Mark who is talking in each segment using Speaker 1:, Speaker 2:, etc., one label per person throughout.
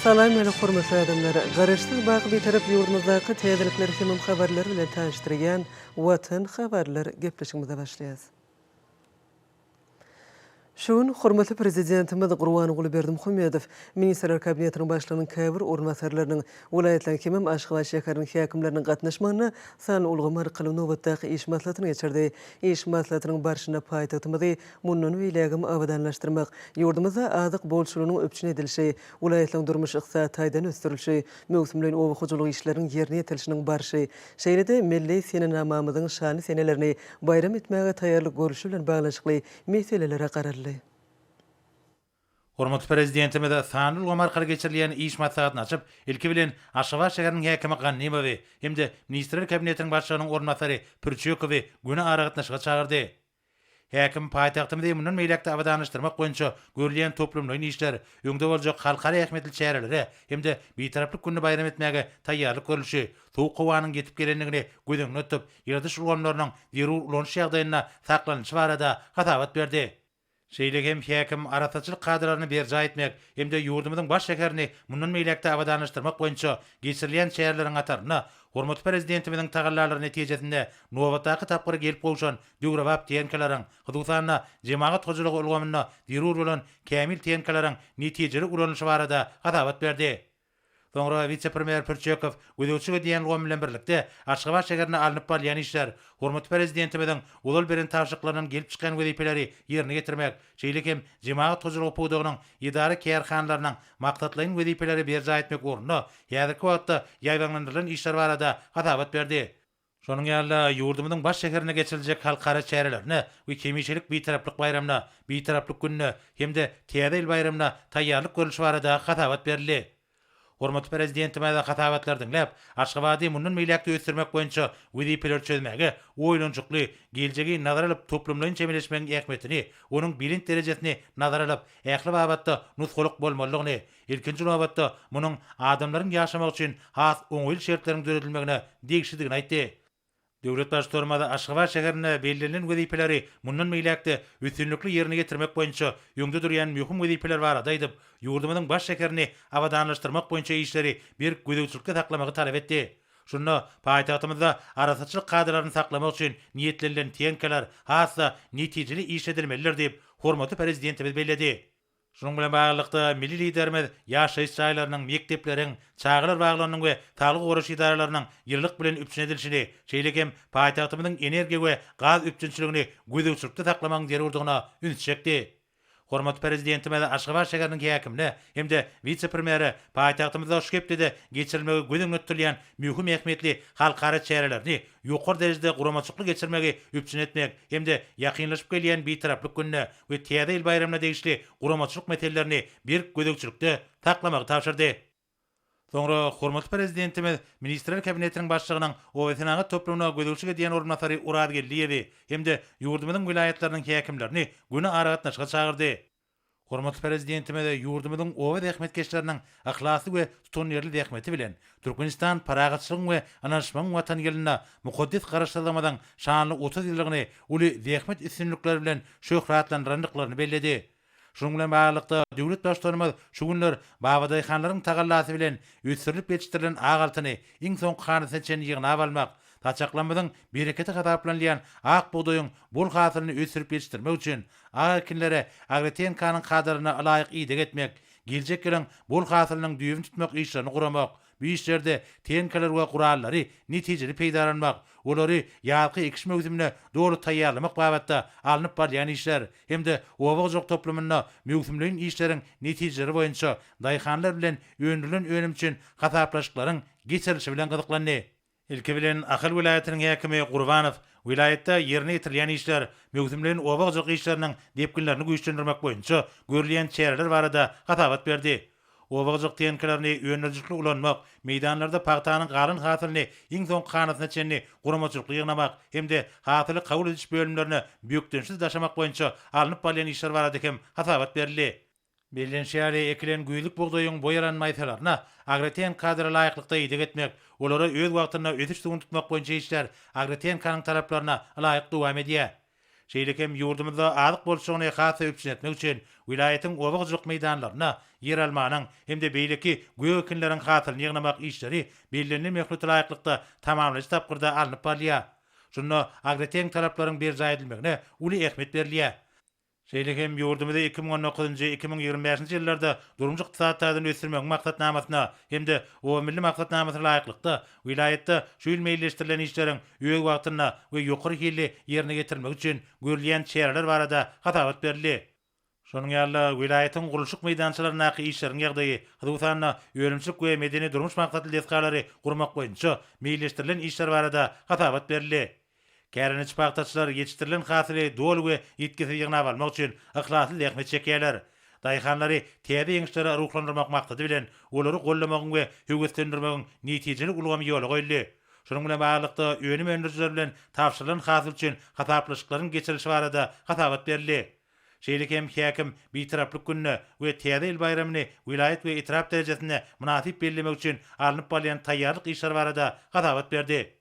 Speaker 1: Salam meni hormatly adamlar! Garaşsyz baky Bitarap ýurdumyzdaky täzelikler hemem habarlar bilen tanyşdyrýan Watan habarlar gepleşigimize başlaýas. Şu gün hormatly Prezidentimiz Gurbanguly Berdimuhamedow Ministrler Kabinetiniň Başlygynyň käbir orunbasarlarynyň, welaýatlaryň hemem Aşgabat şäheriniň häkimleriniň gatnaşmagynda sanly ulgam arkaly nobatdaky iş maslahatyny geçirdi. Iş maslahatynyň barşynda paýtagtymyzy mundan beýlägem abadanlaşdyrmak, ýurdumyzda azyk bolçulygynyň üpjün edilişi, welaýatlaryň durmuş-ykdysady taýdan ösdürilişi, möwsümleýin oba hojalyk işleriniň ýerine ýetirilişiniň barşy, şeýle-de milli senenamamyzyň şanly senelerini baýram etmäge taýýarlyk görlüşi bilen baglanyşykly meselelere garaldy.
Speaker 2: Hormatly Prezidentimiz sanly ulgam arkaly geçirilýän iş maslahatyny açyp, ilki bilen, Aşgabat şäheriniň häkimi Gannymowy hem-de Ministrler Kabinetiniň Başlygynyň orunbasary Pürçekowy göni aragatnaşyga çagyrdy. Häkim paýtagtymyzy mundan beýläk-de abadanlaşdyrmak boýunça görülýän toplumlaýyn işler, öňde boljak halkara ähmiýetli çärelere hem-de Bitaraplyk gününi baýram etmäge taýýarlyk görlüşi, sowuk howanyň ýetip gelendigini göz öňünde tutup, ýyladyş ulgamlarynyň zerur ulanyş ýagdaýynda saklanylyşy barada hasabat berdi. Şeýle hem häkim arassaçylyk kadalaryny berjaý etmek hem-de ýurdumyzyň baş şäherini mundan beýläk-de abadanlaşdyrmak boýunça geçirilýän çäreleriň hatarynda hormatly Prezidentimiziň tagallalary netijesinde nobatdaky tapgyra gelip gowşan döwrebap tehnikalaryň, hususan-da, jemagat hojalygy ulgamynda zerur bolan kämil tehnikalaryň netijeli ulanylyşy barada hasabat berdi. Soňra wise-premýer Pürçekow gözegçilik edýän ulgam bilen birlikde Aşgabat şäherinde alnyp barylýan işler, hormatly Prezidentimiziň ozal beren tabşyryklaryndan gelip çykýan wezipeleri ýerine ýetirmek, şeýle hem jemagat hojalygy pudagynyň edara-kärhanalarynyň maksatlaýyn wezipeleri berjaý etmek ugrunda häzirki wagtda ýaýbaňlandyrylan işler barada hasabat berdi. Şonuň ýaly-da, ýurdumyzyň baş şäherinde geçiriljek halkara çärelerine we hemişelik Bitaraplyk baýramyna, Bitaraplyk gününe hem-de Täze ýyl baýramyna taýýarlyk görlüşi barada hasabat berildi. Hormatly Prezidentimiz hasabatlary diňläp, Aşgabady mundan beýläk-de ösdürmek boýunça wezipeleri çözmäge oýlanyşykly, geljegi nazara alyp toplumlaýyn çemeleşmegiň ähmiýetini, onuň belent derejesini nazara alyp, ähli babatda nusgalyk bolmalydygyny, Ilkinji nobatda, munuň adamlaryň ýaşamagy üçin has oňaýly şertleriň döredilmegine degişlidigini aýtdy. Döwlet Baştutanymyz Aşgabat şäherinde bellenilen wezipeleri mundan beýläk-de üstünlikli ýerine ýetirmek boýunça öňde durýan möhüm wezipeler barada aýdyp, ýurdumyzyň baş şäherini abadanlaşdyrmak boýunça işleri berk gözegçilikde saklamagy talap etdi. Şunda paýtagtymyzda arassaçylyk kadalaryny saklamak üçin niýetlenilen tehnikalar has-da netijeli işledilmelidir diýip, hormatly Prezidentimiz belledi. Şunuň bilen baglylykda, milli Liderimiz ýaşaýyş jaýlarynyň, mekdepleriň, çagalar baglarynyň we saglygy goraýyş edaralarynyň ýylylyk bilen üpjün edilişini, şeýle hem paýtagtymyzyň energiýa we gaz üpjünçiligini gözegçilikde saklamagyň zerurdygyna ünsi çekdi. Hormatly Prezidentimiz Aşgabat şäheriniň häkimine hem-de wise-premýere paýtagtymyzda şu hepdede geçirilmegi göz öňünde tutulýan möhüm ähmiýetli halkara çärelerini ýokary derejede guramaçylykly geçirmegi üpjün etmek hem-de ýakynlaşyp gelýän Bitaraplyk gününe we Täze ýyl baýramyna degişli guramaçylyk meselelerini berk gözegçilikde saklamagy tabşyrdy. Soňra hormatly Prezidentimiz Ministrler Kabinetiniň Başlygynyň obasenagat toplumyna gözegçilik edýän orunbasary Oraz Geldiýewi hem-de ýurdumyzyň welaýatlarynyň häkimlerini göni aragatnaşyga çagyrdy. Hormatly Prezidentimiz ýurdumyzyň oba zähmetkeşleriniň yhlasly we tutanýerli zähmeti bilen Türkmenistan parahatçylygyň we ynanyşmagyň Watany ýylynda mukaddes Garaşsyzlygymyzyň şanly 30 ýyllygyny uly zähmet üstünlikleri bilen şöhratlandyrandyklaryny belledi. Şunuň bilen baglylykda, döwlet Baştutanymyz şu günler babadaýhanlaryň tagallasy bilen ösdürilip ýetişdirilen ak altyny iň soňky hanasyna çenli ýygnap almak, saçaklarymyzyň bereketi hasaplanylýan ak bugdaýyň bol hasylyny ösdürip ýetişdirmek üçin ak ekinlere agrotehinikanyň kadalaryna ylaýyk ideg etmek, geljek ýylyň bol hasylynyň düýbüni tutmak işlerini guramak, bu işlerde tehnikalary we gurallary netijeli peýdalanmak, olary ýazky ekiş möwsümine doly taýýarlamak babatda alnyp barylýan işler hem-de oba hojalyk toplumynda möwsümleýin işleriň netijeleri boýunça daýhanlar bilen öndürilen önüm üçin hasaplaşyklaryň geçirilişi bilen gyzyklandy. Ilki bilen, Ahal welaýatynyň häkimi Gurbanow welaýatda ýerine ýetirilýän işler, möwsümleýin oba hojalyk işleriniň depginlerini güýçlendirmek boýunça görülýän çäreler barada hasabat berdi. Oba hojalyk tehnikalaryny öndürijilikli ulanmak, meýdanlarda pagtanyň galan hasylyny iň soňky hanasyna çenli guramaçylykly ýygnamak hem-de hasyly kabul ediş bölümlerine bökdençsiz daşamak boýunça alnyp barylýan işler barada hem hasabat berildi. Bellenişi ýaly, ekilen güýzlük bugdaýyň boý alan maýsalaryna agroten kadara laýyklykda ideg etmek, olara öz wagtynda ösüş suwuny tutmak boýunça işler agrotenkanyň talaplaryna ylaýyk dowam edýär. Şeýle hem ýurdumyzda azyk bolçulygyny has-da üpjün etmek üçin welaýatyň oba hojalyk meýdanlarynda ýeralmanyň hem-de beýleki gök ekinleriň hasylyny ýygnamak işleri bellenilen möhlete laýyklykda tamamlaýjy tapgyrda alnyp barylýar. Şunda agrotehniki talaplaryň berjaý edilmegine uly ähmiýet berilýär. Şeýle hem ýurdumyzy 2019-njy, 2025-nji ýyllarda durmuş-ykdysady taýdan ösdürmegiň maksatnamasyna hem-de Oba milli maksatnamasyna laýyklykda, welaýatda şu ýyl meýilleşdirilen işleriň öz wagtynda we ýokary hilli ýerine ýetirilmegi üçin görülýän çäreler barada hasabat berildi. Şonuň ýaly-da, welaýatyň gurluşyk meýdançalaryndaky işleriň ýagdaýy, hususan-da, önümçilik we medeni-durmuş maksatly desgalary gurmak boýunça meýilleşdirilen işler barada hasabat berildi. Kärendeçi pagtaçylar ýetişdirilen hasyly doly we ýitgisiz ýygnap almak üçin yhlasly zähmet çekýärler. Daýhanlary täze ýeňişlere ruhlandyrmak maksady bilen, olary goldamagyň we höweslendirmegiň netijeli ulgamy ýola goýuldy. Şunuň bilen baglylykda, önüm öndürijiler bilen tabşyrylan hasyl üçin hasaplaşyklaryň geçirilişi barada hasabat berildi. Şeýle hem häkim Bitaraplyk gününe we Täze ýyl baýramyny welaýat we etrap derejesinde mynasyp bellemek üçin alnyp barylýan taýýarlyk işleri barada hasabat berdi.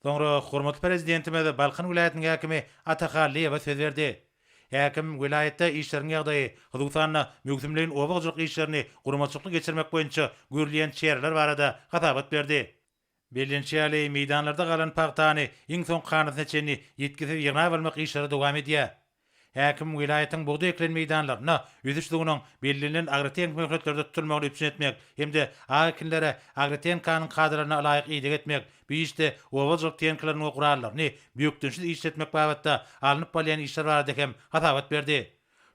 Speaker 2: Soňra hormatly Prezidentimiz Balkan welaýatynyň häkimi Ata Hallyýewe söz berdi. Häkim welaýatda işleriň ýagdaýy, hususan-da, möwsümleýin oba hojalyk işlerini guramaçylykly geçirmek boýunça görülýän çäreler barada hasabat berdi. Bellenişi ýaly, meýdanlarda galan pagtany iň soňky hanasyna çenli ýitgisiz ýygnap almak işleri dowam edýär. Häkim welaýatyň bugdaý ekilen meýdanlarynda ösüş suwunyň bellenilen agrotehniki möhletlerde tutulmagyny üpjün etmek hem-de ak ekinlere agrotehnikanyň kadalaryna ylaýyk ideg etmek, bu işde oba hojalyk tehnikalaryny we gurallaryny bökdençsiz işletmek babatda alnyp barylýan işler barada hem hasabat berdi.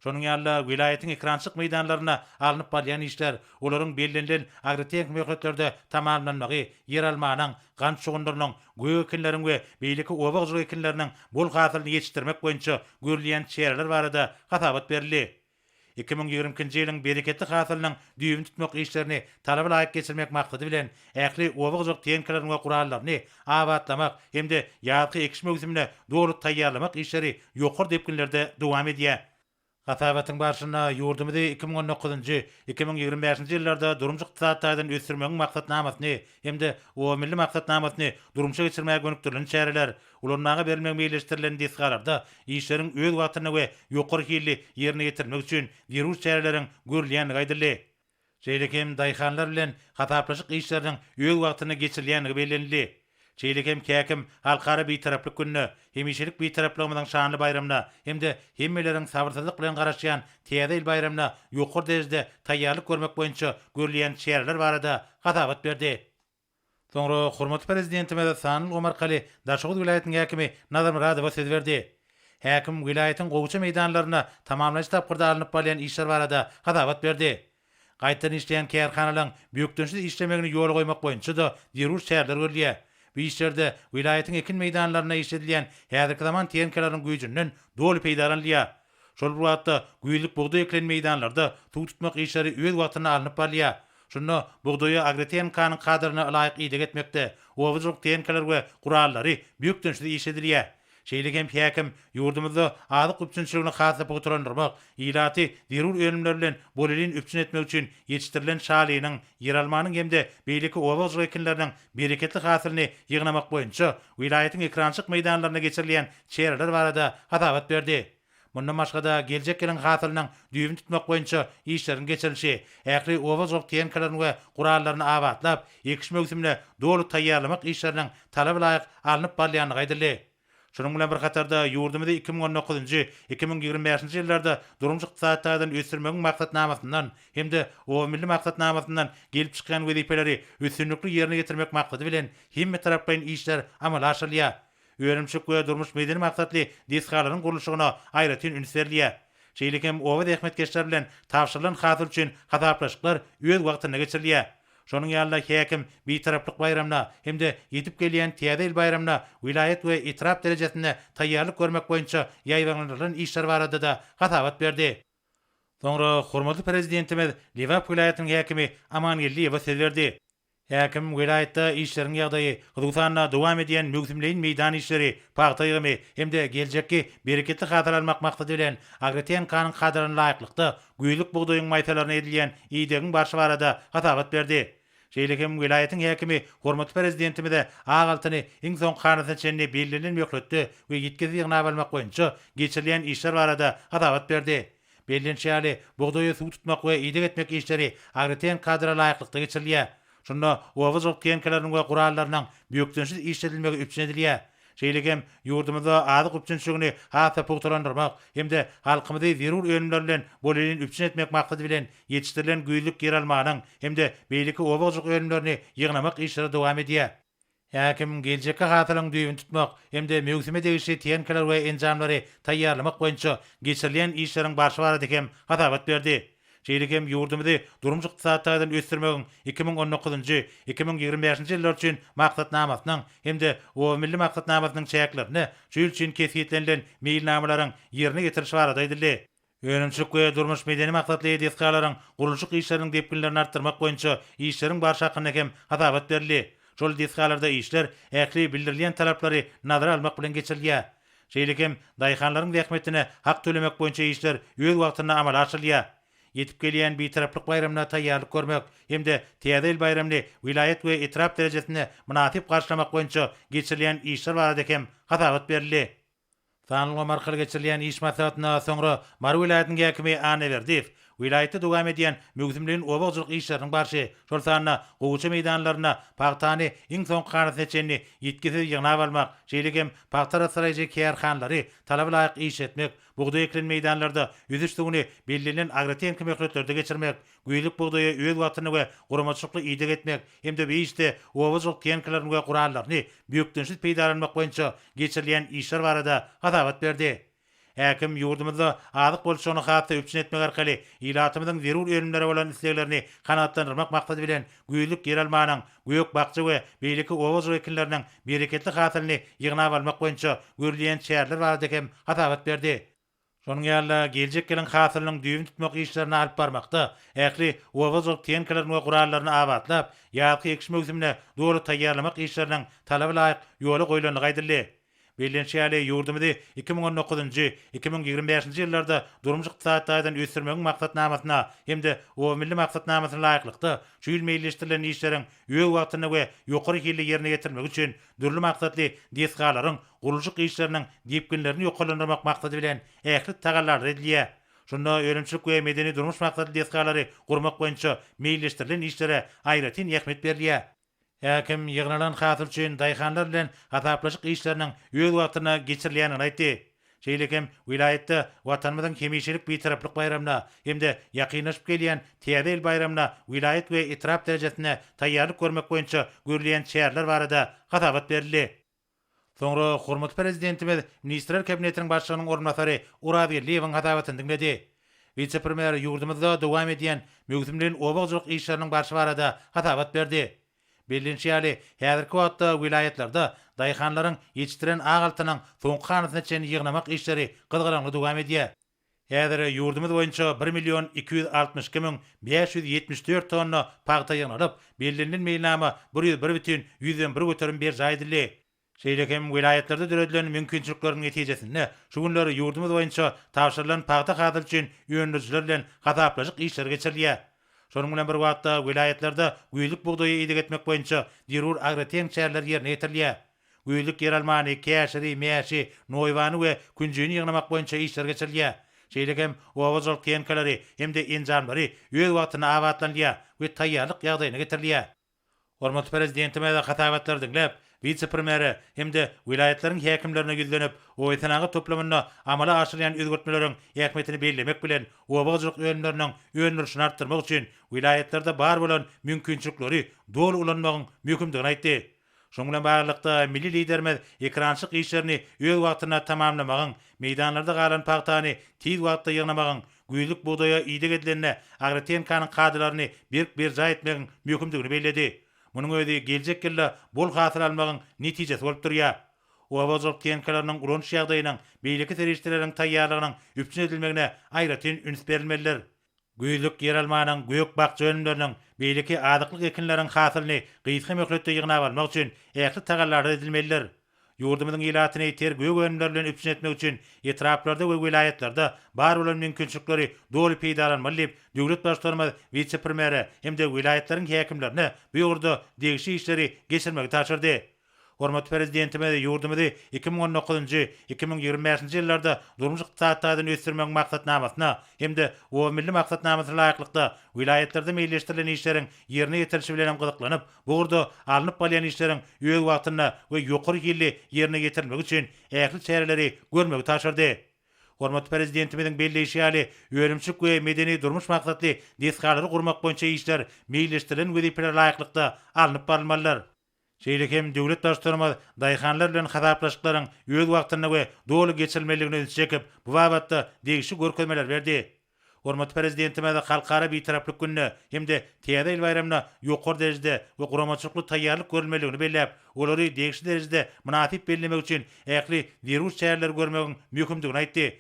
Speaker 2: Şonuň ýaly-da, welaýatyň ekerançylyk meýdanlarynda alnyp barylýan işler, olaryň bellenilen agrotehniki möhletlerde tamamlanmagy ýeralmanyň, gant şugundyrynyň, gök ekinleriň we beýleki oba hojalyk ekinleriniň bol hasylyny ýetişdirmek boýunça görülýän çäreler barada hasabat berildi. 2022-nji ýylyň bereketli hasylynyň düýbüni tutmak işlerini talaba laýyk geçirmek maksady bilen, ähli oba hojalyk tehnikalaryny we gurallaryny abatlamak hem-de ýazky ekiş möwsümine doly taýýarlamak işleri ýokary depginlerde dowam edýär. Hasabatyň barşynda ýurdumyzy 2019-njy, 2025-nji ýyllarda durmuş-ykdysady taýdan ösdürmegiň maksatnamasyny hem-de Oba milli maksatnamasyny durmuşa geçirmäge gönükdirilen çäreler, ulanmaga berilmegi meýilleşdirilen desgalarda işleriň öz wagtynda we ýokary hilli ýerine ýetirilmegi üçin zerur çäreleriň görülýändigi aýdyldy. Şeýle hem daýhanlar bilen hasaplaşyk işleriniň öz wagtynda geçirilýändigi bellenildi. Şeýle hem häkim Halkara Bitaraplyk gününe, hemişelik Bitaraplygymyzyň şanly baýramyna hem-de hemmeleriň sabyrsyzlyk bilen garaşýan Täze ýyl baýramyna ýokary derejede taýýarlyk görmek boýunça görülýän çäreler barada hasabat berdi. Soňra hormatly Prezidentimiz sanly ulgam arkaly Daşoguz welaýatynyň häkimi Nazar Myradowa söz berdi. Häkim welaýatyň gowaça meýdanlarynda tamamlaýjy tapgyrda alnyp barylýan işler barada hasabat berdi. Gaýtadan işleýän kärhanalaryň bökdençsiz işlemegini ýola goýmak boýunça-da zerur çäreler görülýär. Bu işlerde welaýatyň ekin meýdanlarynda işledilýän häzirki zaman tehnikalarynyň güýjünden doly peýdalanylýar. Şol bir wagtda, güýzlük bugdaý ekilen meýdanlarda suw tutmak işleri öz wagtynda alnyp barylýar. Şunda bugdaýa agrotehnikanyň kadalaryna ylaýyk ideg etmekde, oba hojalyk tehnikalary we gurallary bökdençsiz işledilýär. Şeýle hem häkim ýurdumyzda azyk üpjünçiligini has-da pugtalandyrmak, ilaty zerur önümler bilen bolelin üpjün etmek üçin ýetişdirilen şalynyň, ýeralmanyň hem-de beýleki oba hojalyk ekinleriniň bereketli hasylyny ýygnamak boýunça welaýatyň ekerançylyk meýdanlarynda geçirilýän çäreler barada hasabat berdi. Mundan başga-da, geljek ýylyň hasylynyň düýbüni tutmak boýunça işleriň geçirilişi, ähli oba hojalyk tehnikalaryny we gurallaryny abatlap, ekiş möwsümine doly taýýarlamak işleriniň talaba laýyk alnyp barylýandygy aýdyldy. Şunuň bilen bir hatarda, ýurdumyzy 2019-njy, 2025-nji ýyllarda durmuş-ykdysady taýdan ösdürmegiň maksatnamasyndan hem-de Oba milli maksatnamasyndan gelip çykýan wezipeleri üstünlikli ýerine ýetirmek maksady bilen hemmetaraplaýyn işler amala aşyrylýar. Önümçilik we durmuş-medeni maksatly desgalaryň gurluşygyna aýratyn üns berilýär. Şeýle hem oba zähmetkeşleri bilen tabşyrylan hasyl üçin hasaplaşyklar öz wagtynda geçirilýär. Şonuň ýaly-da häkim Bitaraplyk baýramyna hem-de ýetip gelýän Täze ýyl baýramyna welaýat we etrap derejesinde taýýarlyk görmek boýunça ýaýbaňlandyrylan işler barada-da hasabat berdi. Soňra hormatly Prezidentimiz Lebap welaýatynyň häkimi Amangeldiýewe söz berdi. Häkim welaýatda işleriň ýagdaýy, hususan-da, dowam edýän möwsümleýin meýdan işleri, pagta ýygymy hem-de geljekki bereketli hasyl almak maksady bilen, agrotehnikanyň kadalaryna laýyklykda, güýzlük bugdaýyň maýsalaryna edilýän idegiň barşy barada hasabat berdi. Şeýle hem welaýatyň häkimi hormatly Prezidentimize ak altyny iň soňky hanasyna çenli bellenilen möhletde we ýitgisiz ýygnap almak boýunça geçirilýän işler barada hasabat berdi. Bellenişi ýaly, bugdaýa suw tutmak we ideg etmek işleri agrotehniki kadra laýyklykda geçirilýär. Şunda oba hojalyk tehnikalarynyň we gurallarynyň bökdençsiz işledilmegi üpjün edilýär. Şeýle hem ýurdumyzda azyk üpjünçiligini has-da pugtalandyrmak hem-de halkymyzy zerur önümler bilen bolelin üpjün etmek maksady bilen ýetişdirilen güýzlük ýeralmanyň hem-de beýleki oba hojalyk önümlerini ýygnamak işleri dowam edýär. Häkim geljekki hasylyň düýbüni tutmak hem-de möwsüme degişli tehnikalar we enjamlary taýýarlamak boýunça geçirilýän işleriň barşy barada hem hasabat berdi. Şeýle hem ýurdumyzy durmuş-ykdysady taýdan ösdürmegiň 2019-njy, 2025-nji ýyllar üçin Maksatnamasynyň hem-de Oba milli maksatnamasynyň çäklerinde şu ýyl üçin kesgitlenilen meýilnamalaryň ýerine ýetirilişi barada aýdyldy. Önümçilik we durmuş-medeni maksatly desgalaryň gurluşyk işleriniň depginlerini artdyrmak boýunça işleriň barşy hakynda hem hasabat berildi. Şol desgalarda işler ähli bildirilýän talaplary nazara almak bilen geçirilýär. Şeýle hem daýhanlaryň zähmetine hak tölemek boýunça işler öz wagtynda amala aşyrylýar. Ýetip gelýän Bitaraplyk baýramyna taýýarlyk görmek hem-de Täze ýyl baýramyny welaýat we etrap derejesinde mynasyp garşylamak boýunça geçirilýän işler barada hem hasabat berildi. Sanly ulgam arkaly geçirilýän iş maslahatynda soňra Mary welaýatynyň häkimi Annaberdiýew welaýatda dowam edýän möwsümleýin oba hojalyk işleriniň barşy, şol sanda gowaça meýdanlarynda pagtany iň soňky hanasyna çenli ýitgisiz ýygnap almak, şeýle hem pagta arassalaýjy kärhanalary talaba laýyk işletmek, bugdaý ekilen meýdanlarda ösüş suwuny bellenilen agrotehniki möhletlerde geçirmek, güýzlük bugdaýa öz wagtynda we guramaçylykly ideg etmek hem-de bu işde oba hojalyk tehnikalaryny we gurallaryny bökdençsiz peýdalanmak boýunça geçirilýän işler barada hasabat berdi. Häkim ýurdumyzda azyk bolçulygyny has-da üpjün etmek arkaly ilatymyzyň zerur önümlere bolan isleglerini kanagatlandyrmak maksady bilen güýzlük ýeralmanyň, gök-bakja we beýleki oba hojalyk ekinleriniň bereketli hasylyny ýygnap almak boýunça görülýän çäreler barada hem hasabat berdi. Şonuň ýaly-da, geljek ýylyň hasylynyň düýbüni tutmak işlerini alyp barmakda ähli oba hojalyk tehnikalaryny we gurallaryny abatlap, ýazky ekiş möwsümine doly taýýarlamak işleriniň talaba laýyk ýola goýlandygy aýdyldy. Bellenişi ýaly, ýurdumyzy 2019-njy, 2025-nji ýyllarda durmuş-ykdysady taýdan ösdürmegiň Maksatnamasyna hem-de Oba milli maksatnamasyna laýyklykda, şu ýyl meýilleşdirilen işleriň öz wagtynda we ýokary hilli ýerine ýetirilmegi üçin dürli maksatly desgalaryň gurluşyk işleriniň depginlerini ýokarlandyrmak maksady bilen ähli tagallalar edilýär. Şunda önümçilik we medeni-durmuş maksatly desgalary gurmak boýunça meýilleşdirilen işlere aýratyn ähmiýet berilýär. Häkim ýygnalan hasyl üçin daýhanlar bilen hasaplaşyk işleriniň öz wagtynda geçirilýändigini aýtdy. Şeýle hem welaýatda Watanymyzyň hemişelik Bitaraplyk baýramyna hem-de ýakynlaşyp gelýän Täze ýyl baýramyna welaýat we etrap derejesinde taýýarlyk görmek boýunça görülýän çäreler barada hasabat berildi. Soňra hormatly Prezidentimiz Ministrler Kabinetiniň Başlygynyň orunbasary Orazgeldiýewiň hasabatyny diňledi. Wise-premýer ýurdumyzda dowam edýän möwsümleýin oba hojalyk işleriniň barşy barada hasabat berdi. Bellenişi ýaly, häzirki wagtda welaýatlarda daýhanlaryň ýetişdiren ak altynyň soňky hanasyna çenli ýygnamak işleri gyzgalaňly dowam edýär. Häzir ýurdumyz boýunça bir million 262 574 tonna pagta ýygnalyp, bellenilen meýilnama 101,1% berjaý edildi. Şeýle hem welaýatlarda döredilen mümkinçilikleriň netijesinde şu günler ýurdumyz boýunça tabşyrylan pagta hasyly üçin öndürijiler bilen hasaplaşyk işleri geçirilýär. Şonuň bilen bir wagtda, welaýatlarda güýzlük bugdaýa ideg etmek boýunça zerur agrotehniki çäreler ýerine ýetirilýär. Güýzlük ýeralmany, käşiri, mäşi, noýbany we künjini ýygnamak boýunça işler geçirilýär. Şeýle hem oba hojalyk tehnikalary hem-de enjamlary öz wagtynda abatlanylýar we taýýarlyk ýagdaýyna getirilýär. Hormatly Prezidentimiz hasabatlary diňläp, wise-premýere hem-de welaýatlaryň häkimlerine ýüzlenip, obasenagat toplumynda amala aşyrylýan özgertmeleriň ähmiýetini bellemek bilen, oba hojalyk önümleriniň öndürilişini artdyrmak üçin welaýatlarda bar bolan mümkinçilikleri doly ulanmagyň möhümdigini aýtdy. Şunuň bilen baglylykda, milli Liderimiz ekerançylyk işlerini öz wagtynda tamamlamagyň, meýdanlarda galan pagtany tiz wagtda ýygnamagyň, güýzlük bugdaýa ideg edilende agrotehnikanyň kadalaryny berk berjaý etmegiň möhümdigini belledi. Munuň özi geljek ýylda bol hasyl almagyň netijesi bolup durýar. Oba hojalyk tehnikalarynyň ulanyş ýagdaýynyň, beýleki serişdeleriň taýýarlygynyň üpjün edilmegine aýratyn üns berilmelidir. Güýzlük ýeralmanyň, gök-bakja önümleriniň, beýleki azyklyk ekinleriň hasylyny gysga möhletde ýygnap almak üçin ähli tagallalar edilmelidir. Ýurdumyzyň ilatyny ter gök önümler bilen üpjün etmek üçin etraplarda we welaýatlarda bar bolan mümkinçilikleri doly peýdalanmaly diýip, döwlet Baştutanymyz wise-premýere hem-de welaýatlaryň häkimlerine bu ugurda degişli işleri geçirmegi tabşyrdy. Hormatly Prezidentimiz ýurdumyzy 2019-njy, 2025-nji ýyllarda durmuş-ykdysady taýdan ösdürmegiň maksatnamasyna hem-de Oba milli maksatnamasyna laýyklykda welaýatlarda meýilleşdirilen işleriň ýerine ýetirilişi bilen hem gyzyklanyp, bu ugurda alnyp barylýan işleriň öz wagtynda we ýokary hilli ýerine ýetirilmegi üçin ähli çäreleri görmegi tabşyrdy. Hormatly Prezidentimiziň belleýşi ýaly, önümçilik we medeni-durmuş maksatly desgalary gurmak boýunça işler meýilleşdirilen wezipelere laýyklykda alnyp barylmalydyr. Şeýle hem döwlet Baştutanymyz daýhanlar bilen hasaplaşyklaryň öz wagtynda we doly geçirilmelidigine ünsi çekip, bu babatda degişli görkezmeleri berdi. Hormatly Prezidentimiz Halkara Bitaraplyk gününe hem-de Täze ýyl baýramyna ýokary derejede we guramaçylykly taýýarlyk görülmelidigini belläp, olary degişli derejede mynasyp bellemek üçin ähli zerur çäreleri görmegiň möhümdigini aýtdy.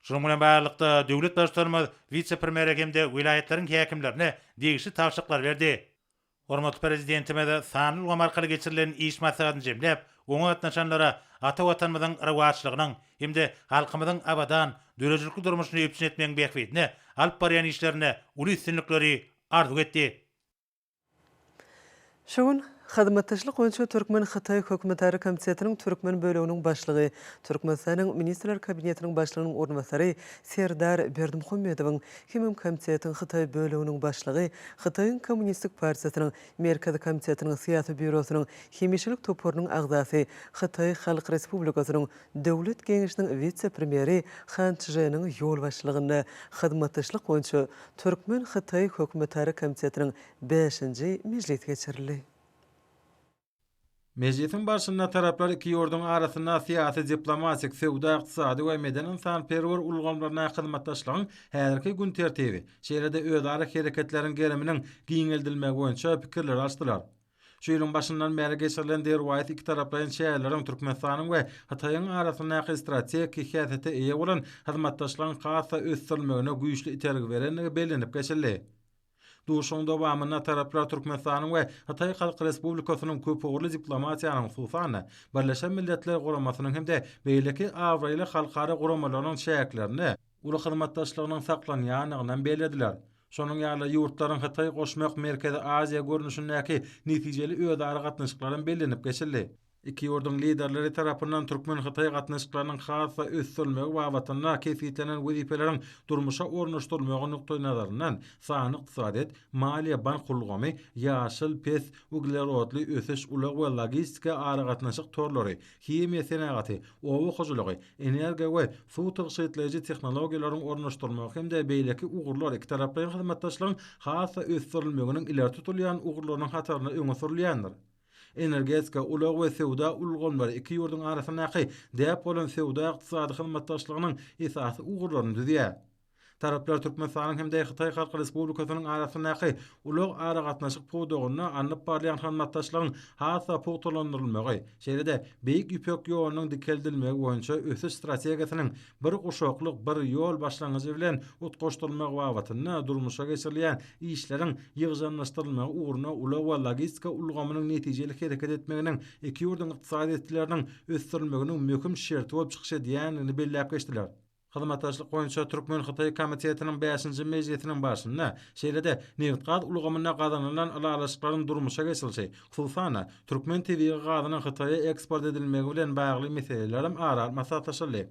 Speaker 2: Şunuň bilen baglylykda, döwlet Baştutanymyz wise-premýere hem-de welaýatlaryň häkimlerine degişli tabşyryklary berdi. Hormatly Prezidentimiz sanly ulgam arkaly geçirilen iş maslahatyny jemläp, oňa gatnaşanlara ata Watanymyzyň rowaçlygynyň hem-de halkymyzyň abadan, döredijilikli durmuşyny üpjün etmegiň bähbidine alyp barýan işlerinde uly üstünlikleri arzuw etdi.
Speaker 1: Şu gün Hyzmatdaşlyk boýunça türkmen-hytaý hökümetara komitetiniň türkmen böleginiň başlygy, Türkmenistanyň Ministrler Kabinetiniň Başlygynyň orunbasary Serdar Berdimuhamedowyň hemem komitetiň hytaý böleginiň başlygy, Hytaýyň Kommunistik partiýasynyň Merkezi komitetiniň Syýasy býurosynyň hemişelik toparynyň agzasy, Hytaý Halk Respublikasynyň Döwlet geňeşiniň wise-premýeri Han Çženiň ýolbaşçylygynda hyzmatdaşlyk boýunça türkmen-hytaý hökümetara komitetiniň bäşinji mejlisi geçirildi.
Speaker 3: Mejlisiň barşynda taraplar iki ýurduň arasynda syýasy-diplomatik, söwda-ykdysady we medeni-ynsanperwer ulgamlaryndaky hyzmatdaşlygyň häzirki gün tertibi, şeýle-de özara hereketleriň geriminiň giňeldilmegi boýunça pikirleri alyşdylar. Şu ýylyň başyndan bäri geçirilen derwaýys ikitaraplaýyn çäreleriň Türkmenistanyň we Hytaýyň arasyndaky strategik häsiýete eýe bolan hyzmatdaşlygyň has-da ösdürilmegine güýçli itergi berendigi bellenip geçildi. Duşuşygyň dowamynda taraplar Türkmenistanyň we Hytaý Halk Respublikasynyň köpugurly diplomatiýanyň, hususan-da, Birleşen Milletler Guramasynyň hem-de beýleki abraýly halkara guramalarynyň çäklerinde uly hyzmatdaşlygynyň saklanýandygynam bellediler. Şonuň ýaly-da, ýurtlaryň Hytaý goşmak Merkezi Aziýa görnüşindäki netijeli özara gatnaşyklaram bellenip geçildi. Iki ýurduň Liderleri tarapyndan türkmen-hytaý gatnaşyklarynyň has-da ösdürilmegi babatynda kesgitlenen wezipeleriň durmuşa ornaşdyrylmagy nukdaýnazaryndan, sanly ykdysadyýet, maliýe-bank ulgamy, ýaşyl, pes uglerodly ösüş, ulag we logistika aragatnaşyk torlary, himiýa senagaty, oba hojalygy, energiýa we suw tygşytlaýjy tehnologiýalaryň ornaşdyrylmagy hem-de beýleki ugurlar ikitaraplaýyn hyzmatdaşlygyň has-da ösdürilmeginiň ileri tutulýan ugurlarynyň hatarynda öňe sürülýändir. Energetika, ulag we söwda ulgamlary iki ýurduň arasyndaky däp bolan söwda-ykdysady hyzmatdaşlygynyň esasy ugurlaryny düzýär. Taraplar Türkmenistanyň hem-de Hytaý Halk Respublikasynyň arasyndaky ulag-aragatnaşyk pudagynda alnyp barylýan hyzmatdaşlygyň has-da pugtalandyrylmagy, şeýle-de Beýik Ýüpek ýolunyň dikeldilmegi boýunça ösüş strategiýasynyň Bir guşaklyk, bir ýol başlangyjy bilen utgaşdyrylmagy babatynda durmuşa geçirilýän işleriň ýygjamlaşdyrylmagy ugrunda ulag we logistika ulgamynyň netijeli hereket etmeginiň iki ýurduň ykdysadyýetleriniň ösdürilmeginiň möhüm şerti bolup çykyş edýändigini belläp geçdiler. Hyzmatdaşlyk boýunça türkmen-hytaý komitetiniň bäşinji mejlisiniň barşynda, şeýle-de nebitgaz ulgamynda gazanylan ylalaşyklaryň durmuşa geçirilişi, hususan-da, türkmen tebigy gazynyň Hytaýa eksport edilmegi bilen bagly meselelerem ara alyp maslahatlaşyldy.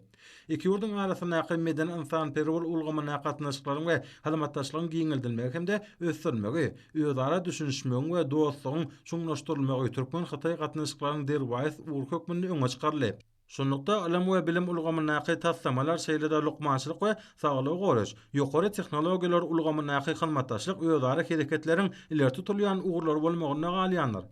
Speaker 3: Iki ýurduň arasyndaky medeni-ynsanperwer ulgamyndaky gatnaşyklaryň we hyzmatdaşlygyň giňeldilmegi hem-de ösdürilmegi, özara düşünişmegiň we dostlugyň çuňlaşdyrylmagy türkmen-hytaý gatnaşyklarynyň derwaýys ugry hökmünde öňe çykaryldy. Şunlukda, ylym we bilim ulgamyndaky taslamalar, şeýle-de lukmançylyk we saglygy goraýyş, ýokary tehnologiýalar ulgamyndaky hyzmatdaşlyk özara hereketleriň ileri tutulýan ugurlary bolmagynda galýandyr.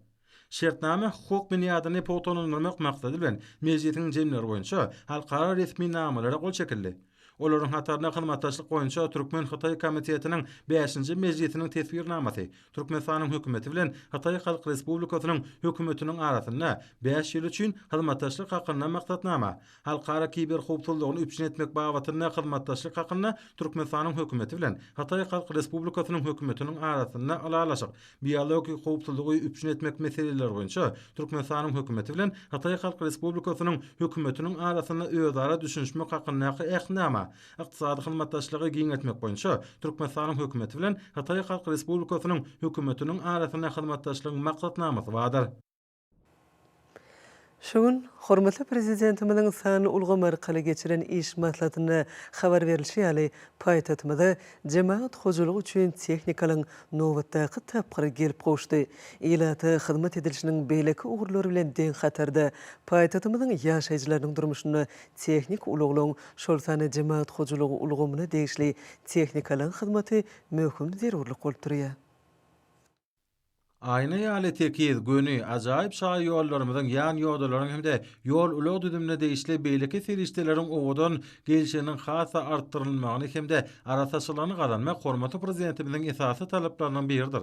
Speaker 3: Şertnama-hukuk binýadyny pugtalandyrmak maksady bilen, mejlisiň jemleri boýunça halkara resminamalara gol çekildi. Olaryň hatarynda hyzmatdaşlyk boýunça Türkmen-hytaý komitetiniň bäşinji mejlisiniň Teswirnamasy, Türkmenistanyň Hökümeti bilen Hytaý Halk Respublikasynyň Hökümetiniň arasynda bäş ýyl üçin hyzmatdaşlyk hakynda Maksatnama, Halkara kiberhowpsuzlygyny üpjün etmek babatynda hyzmatdaşlyk hakynda Türkmenistanyň Hökümeti bilen Hytaý Halk Respublikasynyň Hökümetiniň arasynda Ylalaşyk, biologik howpsuzlygy üpjün etmek meseleleri boýunça Türkmenistanyň Hökümeti bilen Hytaý Halk Respublikasynyň Hökümetiniň arasynda özara düşünişmek hakyndaky Ähtnama, ykdysady hyzmatdaşlygy giňeltmek boýunça Türkmenistanyň Hökümeti bilen Hytaý Halk Respublikasynyň Hökümetiniň arasynda hyzmatdaşlygyň Maksatnamasy bardyr.
Speaker 1: Şu gün hormatly Prezidentimiziň sanly ulgam arkaly geçiren iş maslahatynda habar berlişi ýaly, paýtagtymyza jemagat hojalygy üçin tehnikalaryň nobatdaky tapgyry gelip gowuşdy. Ilata hyzmat edilişiniň beýleki ugurlary bilen deň hatarda, paýtagtymyzyň ýaşaýjylarynyň durmuşynda tehniki ulaglaryň, şol sanda jemagat hojalygy ulgamyna degişli tehnikalaryň hyzmaty möhüm zerurlyk bolup durýar.
Speaker 3: Aýna ýaly tekiz, göni, ajaýyp şaýollarymyzyň, ýan-ýodalaryň hem-de ýol-ulag düzümine degişli beýleki serişdeleriň owadan gelşiginiň has-da artdyrylmagyny hem-de arassaçylygyny gazanmak hormatly Prezidentimiziň esasy talaplarynyň biridir.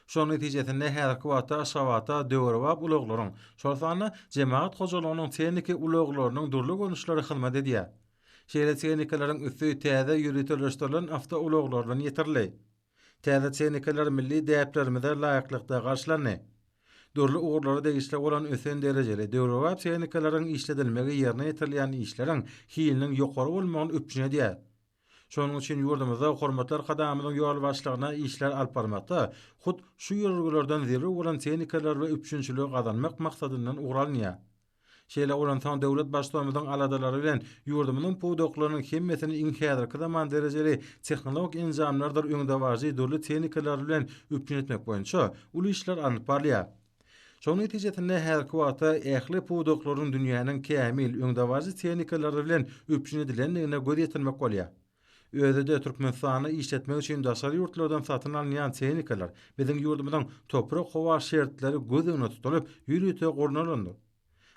Speaker 3: Şonuň netijesinde häzirki wagtda Aşgabatda döwrebap ulaglaryň, şol sanda jemagat hojalygynyň tehniki ulaglarynyň dürli görnüşleri hyzmat edýär. Şeýle tehnikalaryň üsti täze ýöriteleşdirilen awtoulaglar bilen ýetirildi. Täze tehnikalar milli däplerimize laýyklykda garşylandy. Dürli ugurlara degişli bolan ösen derejeli, döwrebap tehnikalaryň işledilmegi ýerine ýetirilýän işleriň hiliniň ýokary bolmagyny üpjün edýär. Şonuň üçin ýurdumyzda hormatly Arkadagymyzyň ýolbaşçylygynda işler alyp barmakda hut şu ýörelgelerden zerur bolan tehnikalar we üpjünçiligi gazanmak maksadyndan ugur alynýar. Şeýle bolansoň, döwlet Baştutanymyzyň aladalary bilen ýurdumyzyň pudaklarynyň hemmesini iň häzirki zaman derejeli tehnologik enjamlardyr öňdebaryjy dürli tehnikalar bilen üpjün etmek boýunça uly işler alnyp barylýar. Şonuň netijesinde häzirki wagtda ähli pudaklaryň dünýäniň kämil, öňdebaryjy tehnikalary bilen üpjün edilendigine göz ýetirmek bolýar. Özi-de Türkmenistanda işletmek üçin daşary ýurtlardan satyn alynýan tehnikalar biziň ýurdumyzyň toprak-howa şertleri göz öňünde tutulyp, ýörite gurnalandyr.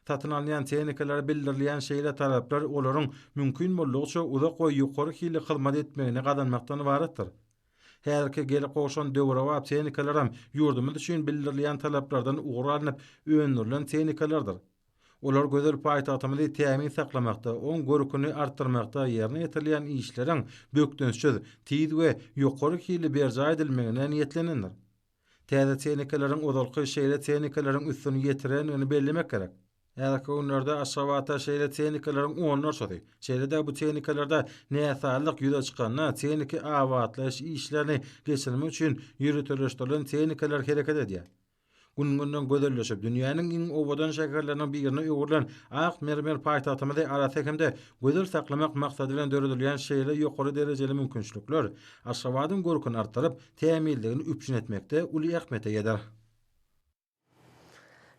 Speaker 3: Satyn alynýan tehnikalara bildirilýän şeýle talaplar olaryň mümkin boldugyça uzak we ýokary hilli hyzmat etmegini gazanmakdan ybaratdyr. Häzirki gelip gowşan döwrebap tehnikalaram ýurdumyz üçin bildirilýän talaplardan ugur alnyp öndürilen tehnikalardyr. Olar gözel paýtagtymyzy tämiz saklamakda, oň görküni artdyrmakda ýerine ýetirilýän işleriň bökdençsiz, tiz we ýokary hilli berjaý edilmegine niýetlenendir. Täze tehnikalaryň ozalky şeýle tehnikalaryň üstüni ýetirendigini bellemek gerek. Häzirki günlerde Aşgabatda şeýle tehnikalaryň onlarçasy, şeýle-de bu tehnikalarda näsazlyk ýüze çykanda tehniki abatlaýyş işlerini geçirmek üçin ýöriteleşdirilen tehnikalar hereket edýär. Gün-günden gözelleşip, dünýäniň iň owadan şäherleriniň birine öwrülen ak mermer paýtagtymyzy arassa hem-de gözel saklamak maksady bilen döredilýän şeýle ýokary derejeli mümkinçilikler Aşgabadyň görküni artdyryp, tämizligini üpjün etmekde uly ähmiýete eýedir.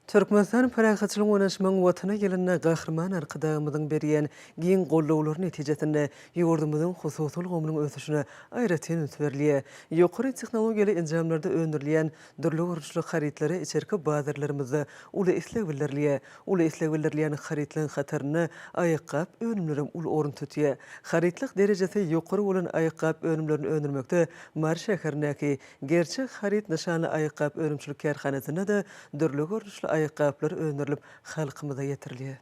Speaker 1: Türkmenistan parahatçylygyň we ynaşmagyň Watany ýylynda Gahryman Arkadagymyzyň berýän giň goldawlary netijesinde ýurdumyzyň hususy ulgamynyň ösüşine aýratyn üns berilýär. Ýokary tehnologiýaly enjamlarda öndürilýän Dürli görnüşli harytlara içerki bazarlarymyzda uly isleg bildirilýär. Uly isleg bildirilýän harytlaryň hatarynda aýakgap önümlerem uly orun tutýar. Harytlyk derejesi ýokary bolan aýakgap önümlerini öndürmekde Mary şäherindäki Gerçek haryt nyşanly aýakgap önümçilik kärhanasynda-da dürli görnüşli aýakgaplar öndürilip halkymyza ýetirilýär.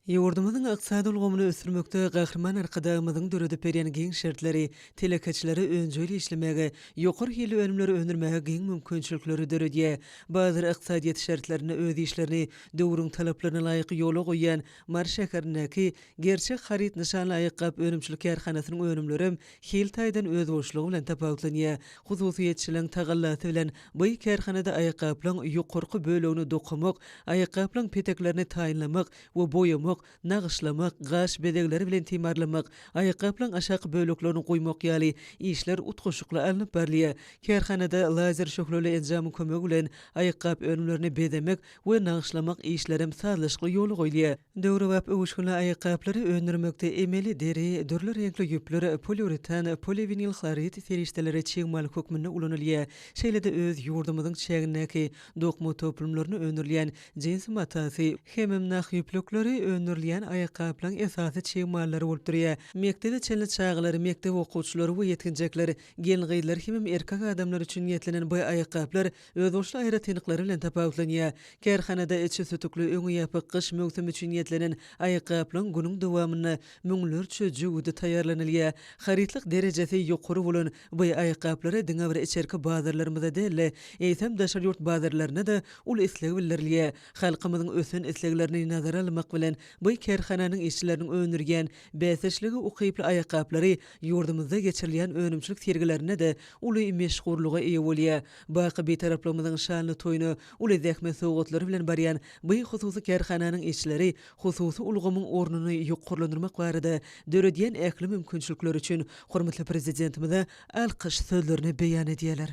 Speaker 1: Ýurdumyzyň ykdysady ulgamyny ösdürmekde Gahryman Arkadagymyzyň döredip berýän giň şertleri telekeçilere önjeýli işlemäge, ýokary hilli önümleri öndürmäge giň mümkinçilikleri döredýär. Bazar ykdysadyýeti şertlerinde öz işlerini döwrüň talaplaryna laýyk ýola goýýan Mary şäherindäki Gerçek haryt nyşanly aýakgap önümçilik kärhanasynyň önümlerem hil taýdan özboluşlygy bilen tapawutlanýar. Hususyýetçiligiň tagallasy bilen bu kärhanada aýakgaplaryň ýokarky bölegini dokamak, aýakgaplaryň peteklerini taýynlamak we boýamak, nagyşlamak, gaş bezegleri bilen timarlamak, aýakgaplaryň aşaky böleklerini guýmak ýaly işler utgaşykly alnyp barylýar. Kärhanada lazer şöhleli enjamyň kömegi bilen aýakgap önümlerini bezemek we nagyşlamak işlerem sazlaşykly ýola goýulýar. Döwrebap öwüşginli aýakgaplary öndürmekde emeli deri, dürli reňkli ýüpler, poliuretan, poliwinilhlorid serişdeleri çig mal hökmünde ulanylýar. Şeýle-de öz ýurdumyzyň çägindäki dokma toplumlarynda öndürilýän jins matasy hemem nah ýüplükleri öndürilýär. öndürilýän aýakgaplaryň esasy çig mallary bolup durýar. Mekdebe çenli çagalar, mekdep okuwçylary we ýetginjekler, gelin-gyzlar hemem erkek adamlar üçin niýetlenen bu aýakgaplar özboluşly aýratynlyklary bilen tapawutlanýar. Kärhanada içi sütükli, öňi ýapyk, gyş möwsümi üçin niýetlenen aýakgaplaryň günüň dowamynda müňlerçe jübüdi taýýarlanylýar. Harytlyk derejesi ýokary bolan bu aýakgaplara diňe bir içerki bazarlarymyzda däl-de, eýsem, daşary ýurt bazarlarynda-da uly isleg bildirilýär. Halkymyzyň ösen isleglerini nazara almak bilen, bu kärhananyň işçileriniň öndürýän bäsdeşlige ukyply aýakgaplary ýurdumyzda geçirilýän önümçilik sergilerinde-de uly meşhurlyga eýe bolýar. Baky Bitaraplygymyzyň şanly toýuna uly zähmet sowgatlary bilen barýan bu hususy kärhananyň işçileri hususy ulgamyň ornuny ýokarlandyrmak barada döredýän ähli mümkinçilikleri üçin hormatly Prezidentimize alkyş sözlerini beýan edýärler.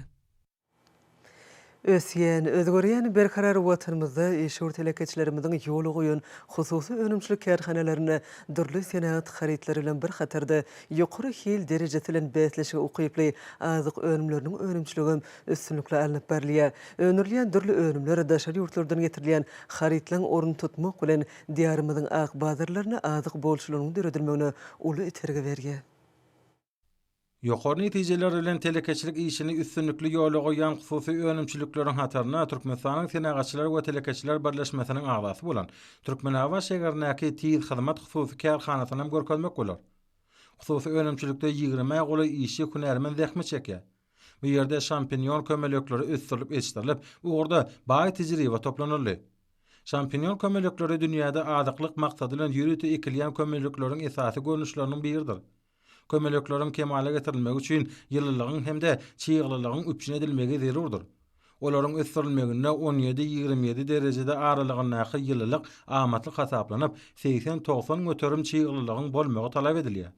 Speaker 1: Ösýän, özgerýän berkarar Watanymyzda işewür telekeçilerimiziň ýola goýan hususy önümçilik kärhanalarynda dürli senagat harytlary bilen bir hatarda ýokary hil derejesi bilen bäsleşige ukyply azyk önümleriniň önümçiligem üstünlikli alnyp barylýar. Öndürilýän dürli önümler daşary ýurtlardan getirilýän harytlaryň ornuny tutmak bilen, Diýarymyzyň ak bazarlarynda azyk bolçulygynyň döredilmegine uly itergi berýär.
Speaker 3: Ýokary netijeler bilen telekeçilik işini üstünlikli ýola goýýan hususy önümçilikleriň hatarynda Türkmenistanyň Senagatçylar we telekeçiler birleşmesiniň agzasy bolan Türkmenabat şägerindäki Tiz hyzmat hususy kärhanasynam görkezmek bolar. Hususy önümçilikde ýigrimä golaý işçi hünärmen zähmet çekýär. Bu ýerde şampinýon kömelekleri ösdürilip ýetişdirilip, bu ugurda baý tejribe toplanyldy. Şampinýon kömelekleri dünýäde azyklyk maksady bilen ýörite ekilýän kömelekleriň esasy görnüşleriniň biridir. Kömelekleriň kemala getirilmegi üçin ýylylygyň hem-de çyglylygyň üpjün edilmegi zerurdyr. Olaryň ösdürilmeginde on ýedi- 27 derejede aralygyndaky ýylylyk amatly hasaplanyp, 80-90 göterim çyglylygyň bolmagy talap edilýär.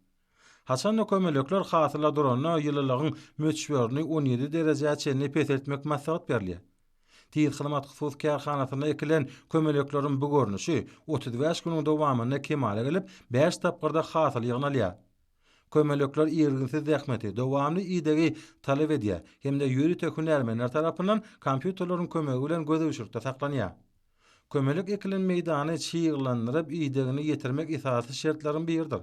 Speaker 3: Haçan-da kömelekler hasyla duranda ýylylygyň möçberini on ýedi derejä çenli peseltmek maslahat berilýär. Tiz hyzmat hususy kärhanasynda ekilen kömelekleriň bu görnüşi 35 günüň dowamynda kemala gelip, bäş tapgyrda hasyl ýygnalýar. Kömelekler irginsiz zähmeti, dowamly idegi talap edýär hem-de ýörite hünärmenler tarapyndan kompýuterleriň kömegi bilen gözegçilikde saklanýar. Kömelek ekilen meýdany çyglandyryp, idegini ýetirmek esasy şertleriň biridir.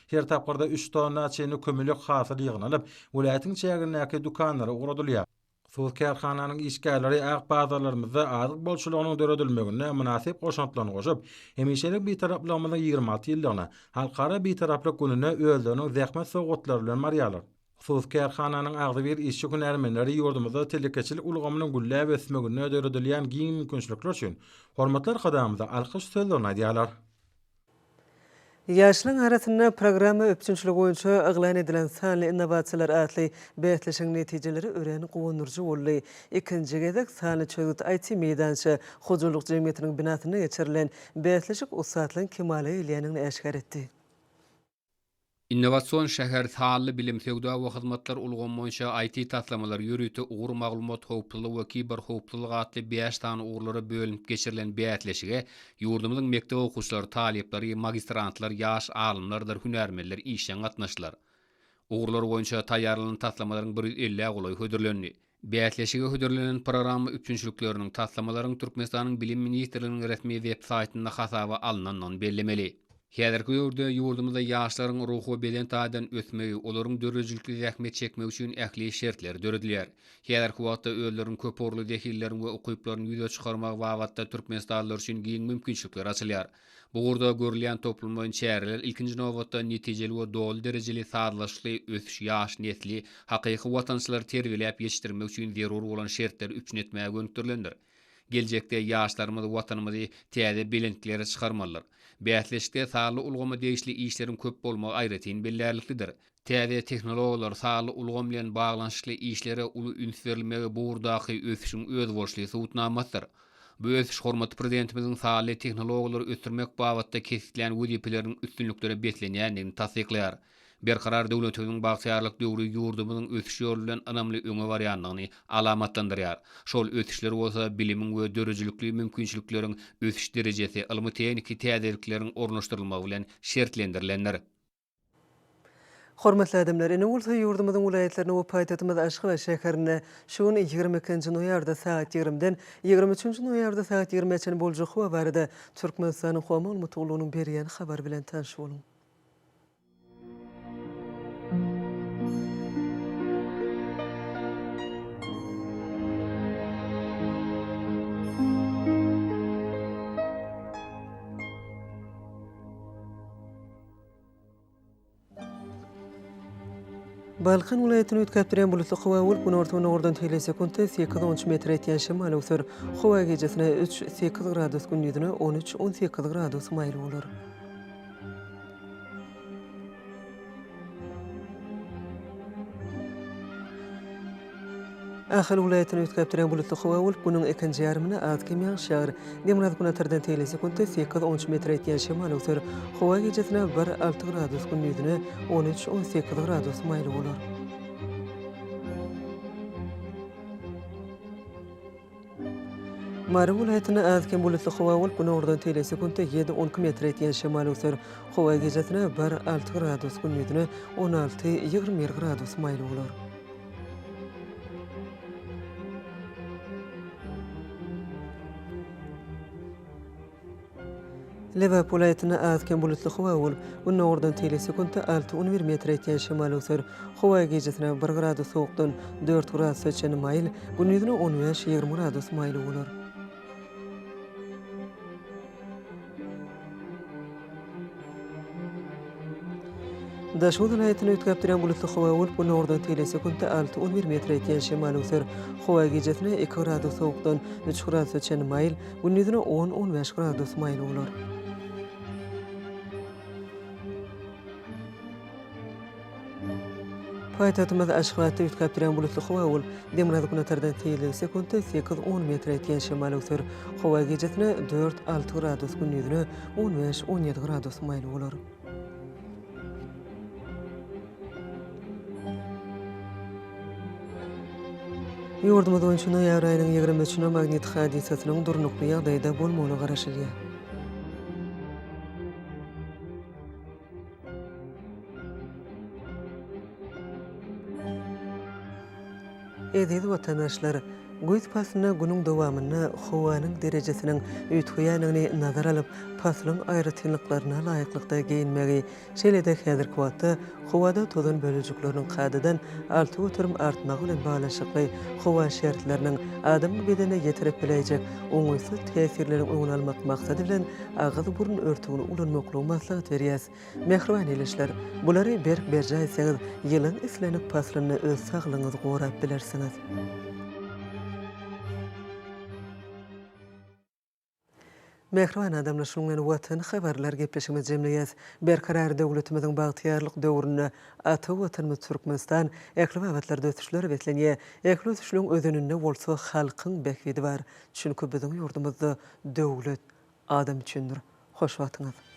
Speaker 3: Her tapgyrda üç tonna çenli kömelek hasyly ýygnalyp, welaýatyň çägindäki dükanlara ugradylýar. Hususy kärhananyň işgärleri ak bazarlarymyzda azyk bolçulygynyň döredilmeginde mynasyp goşantlaryny goşup, hemişelik Bitaraplygymyzyň 26 ýyllygyna, Halkara Bitaraplyk gününe özleriniň zähmet sowgatlary bilen barýarlar. Hususy kärhananyň agzybir işçi-hünärmenleri ýurdumyzda telekeçilik ulgamynyň gülläp ösmeginde döredilýän giň mümkinçilikler üçin hormatly Arkadagymyza alkyş sözlerini aýdýarlar.
Speaker 1: Ýaşlaryň arasynda programma üpjünçiligi boýunça yglan edilen Sanly innowasiýalar atly bäsleşigiň netijeleri örän guwandyryjy boldy. Ikinji gezek Sanly çözgüt IT-meýdança hojalyk jemgyýetiniň binasynda geçirilen bäsleşik ussatlygyň kemala gelýändigini äşgär etdi.
Speaker 4: Innowasion şäher, sanly bilim, söwda we hyzmatlar ulgamy boýunça IT-taslamalar, ýörite ugur maglumat howpsuzlygy we kiberhowpsuzlyk atly bäş sany ugurlara bölünip geçirilen bäsleşige ýurdumyzyň mekdep okuwçylary, talyplary, magistrantlar, ýaş alymlardyr hünärmenler işjeň gatnaşdylar. Ugurlar boýunça taýýarlanan taslamalaryň bir ýüz ellä golaýy hödürlendi. Bäsleşige hödürlenen programma üpjünçilikleriniň, taslamalaryň Türkmenistanyň Bilim ministrliginiň resmi web saýtynda hasaba alnandygyny bellemeli. Häzirki döwürde ýurdumyzda ýaşlaryň ruhy we beden taýdan ösmegi, olaryň döredijilikli zähmet çekmegi üçin ähli şertler döredilýär. Häzirki wagtda özleriniň köpugurly zehinlerini we ukyplaryny ýüze çykarmagy babatda türkmenistanlylar üçin giň mümkinçilikler açylýar. Bu ugurda görülýän toplumlaýyn çäreler ilkinji nobatda netijeli we doly derejeli sazlaşykly ösüş ýaş nesli hakyky watançylary terbiýeläp ýetişdirmek üçin zerur bolan şertleri üpjün etmäge gönükdirilendir. Geljekde ýaşlarymyz Watanymyzy täze belentliklere çykarmalydyr. Bäsleşikde sanly ulgama degişli işleriň köp bolmagy aýratyn bellärliklidir. Täze tehnologiýalar, sanly ulgam bilen baglanyşykly işlere uly üns berilmegi bu ugurdaky ösüşiň özboluşly subutnamasydyr. Bu ösüş hormatly Prezidentimiziň sanly tehnologiýalary ösdürmek babatda kesgitlän wezipeleriniň üstünliklere beslenýändigini tassyklaýar. Berkarar döwletimiziň bagtyýarlyk döwri ýurdumyzyň ösüş ýoly bilen ynamly öňe barýandygyny alamatlandyrýar. Şol ösüşler bolsa bilimiň we döredijilikli mümkinçilikleriň ösüş derejesi, ylmy-tehniki täzelikleriň ornaşdyrylmagy bilen şertlendirilendir.
Speaker 1: Hormatly adamlar, indi bolsa ýurdumyzyň welaýatlarynda we paýtagtymyz Aşgabat şäherinde şu gün 22-nji noýabrda sagat ýigrimden 23-nji noýabrda sagat ýigrimä çenli boljak howa barada Türkmenistanyň Howa maglumat gullugynyň berýän habary bilen tanyş boluň. Balkan welaýatyny üýtgäp durýan bulutly howa bolup, günorta-gündogardan tegelek sekuntda sekiz-on üç metre ýetýän şemal öwser. Howa gijesine üç, sekiz gradus, gündizine on üç, 18 gradus maýyl bolar. Ahal welaýatyny üýtgäp durýan bulutly howa bolup, günüň ikinji ýarymynda az-kem ýagyş ýagar. Demirgazyk-günortadan tegelek sekuntda sekiz, on üç metre ýetýän şemal öwser. Howa gijesine bir, alty gradus, gündizine on üç, 18 gradus maýyl bolar. Mary welaýatynda az-kem bulutly howa bolup, günordan tegelek sekuntda ýedi, 12 metre ýetýän şemal öwser. Howa gijesine bir, alty gradus, gündizine 16, 21 gradus maýyl bolar. Lebap welaýatynda az-kem bulutly howa bolup, gündogardan tegelek sekuntda alty, on bir metre ýetýän şemal öwser. Howa gijesine bir gradus sowukdan dört gradusa çenli maýyl, gündizine on bäş, 20 gradus maýyl bolar. Daşoguz welaýatynda üýtgäp durýan bulutly howa bolup, günordan tegelek sekuntda alty, on bir metre ýetýän şemal öwser. Howa gijesine iki gradus sowukdan üç gradusa çenli maýyl, gündizine on, on bäş gradus maýyl bolar. Paýtagtymyz Aşgabatda üýtgäp durýan bulutly howa bolup, demirgazyk-günortadan tizligi sekuntda sekiz, on metre ýetýän şemal öwser. Howa gijesine dört, alty gradus, gündizine on bäş, on ýedi gradus maýyl bolar. Ýurdumyz boýunça noýabr aýynyň ýigrimi üçüne magnit hadysasynyň durnukly ýagdaýda bolmagyna garaşylýar. Eziz watandaşlar! Güýz paslynda günüň dowamynda howanyň derejesiniň üýtgeýändigini nazara alyp, paslyň aýratynlyklaryna laýyklykda geýinmegi, şeýle-de häzirki wagtda howada tozan bölejikleriniň kadadan 6% artmagy bilen baglanyşykly howa şertleriniň adamyň bedenine ýetirip biläýjek oňaýsyz täsirleriniň öňüni almak maksady bilen agyz-burun örtügini ulanmaklygy maslahat berýäs. Mähriban ildeşler, bulary berk berjaý etseňiz, ýylyň islendik paslynda öz saglygyňyzy gorap bilersiňiz. Mähriban adamlar, şunuň bilen Watan habarlar gepleşigimizi jemleýäs. Berkarar döwletimiziň bagtyýarlyk döwründe ata Watanymyz Türkmenistan ähli babatlarda ösüşlere beslenýär. Ähli ösüşleň özeninde bolsa halkyň bähbidi bar. Çünki biziň ýurdumyzda döwlet adam üçindir. Hoş wagtyňyz!